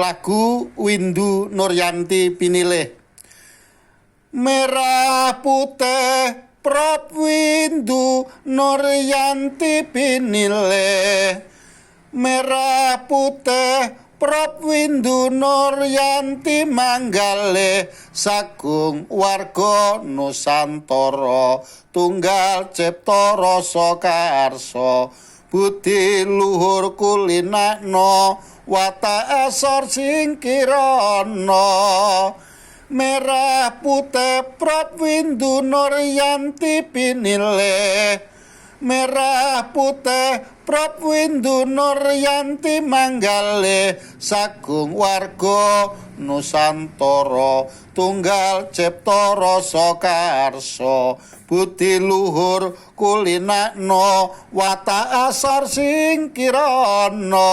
Lagu Windu Nuryanti Pinilih. Merah putih Prop Windu Nuryanti Pinilih. Merah putih Prop Windu Nuryanti Manggale sagung warga Nusantara tunggal cipta rasa karsa budi luhur kulinakno watak asor sing kirana. Merah putih Prop Windu Nuryanti Pinilih. Merah putih Prop Windu Nuryanti Manggale sagung warga Nusantara tunggal cipta rasa karsa budi luhur kulinakno watak asor sing kirana.